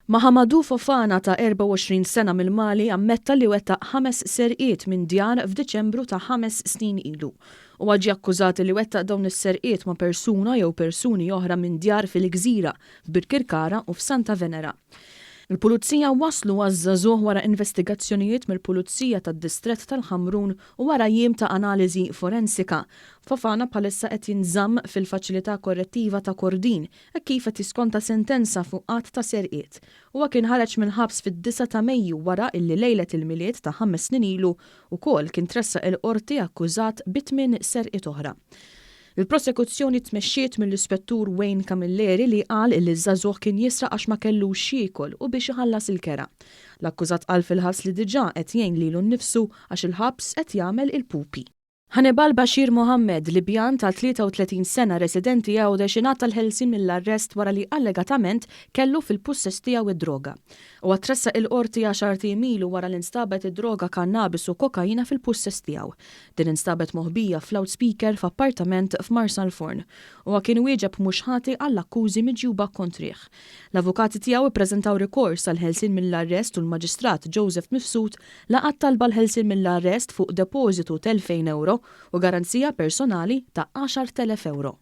Mahamadou Fofana ta' 24 sena mill-Mali ammetta li wettaq ħames serqiet minn djar f'Diċembru ta' ħames snin ilu. Huwa ġie akkużat li wettaq dawn is-serqiet ma' persuna jew persuni oħra minn djar fil-Gżira, f'Birkirkara u f'Santa Venera. Il-Pulizija waslu għaż-żagħżugħ wara investigazzjonijiet mill-Pulizija tad-Distrett tal-Ħamrun u wara jiem ta' analiżi forensika. Fofana bħalissa qed jinżamm fil-Faċilità Korrettiva ta' Kordin hekk kif qed jiskonta sentenza fuq għadd ta' serqiet. Huwa kien ħareġ mill-ħabs fid-disgħa ta' Mejju wara illi lejlet il-Milied ta' ħames snin ilu wkoll kien tressaq il-Qorti akkużat bi tmien serqiet oħra. Il-prosekuzzjoni tmexxiet mill-Ispettur Wayne Camilleri li qal illi ż-żagħżugħ kien jisraq għax ma kellux x'jiekol u biex iħallas il-kera. L-akkużat qal fil-ħabs li diġà qed jgħin lilu nnifsu għax il-ħabs qed jagħmel il-pupi. Hannibal Bashir Mohammed, Libjan ta' 33 sena residenti Għawdex ingħata l-ħelsien mill-arrest wara li allegatament kellu fil-pussess tiegħu d-droga. Huwa tressaq il-Qorti għaxart ijiem ilu wara li nstabet id-droga kannabis u kokaina fil-pussess tiegħu. Din instabet moħbija f'loudspeaker f'appartament f'Marsalforn. Huwa kien wieġeb mhux ħati għall-akkużi miġjuba kontrih. L-avukati tiegħu ppreżentaw rikors għall-ħelsien mill-arrest u l-Maġistrat Joseph Mifsud laqa' t-talba għall-ħelsien mill-arrest fuq depożitu t'2,000 ewro u garanzija personali ta' 10,000 ewro.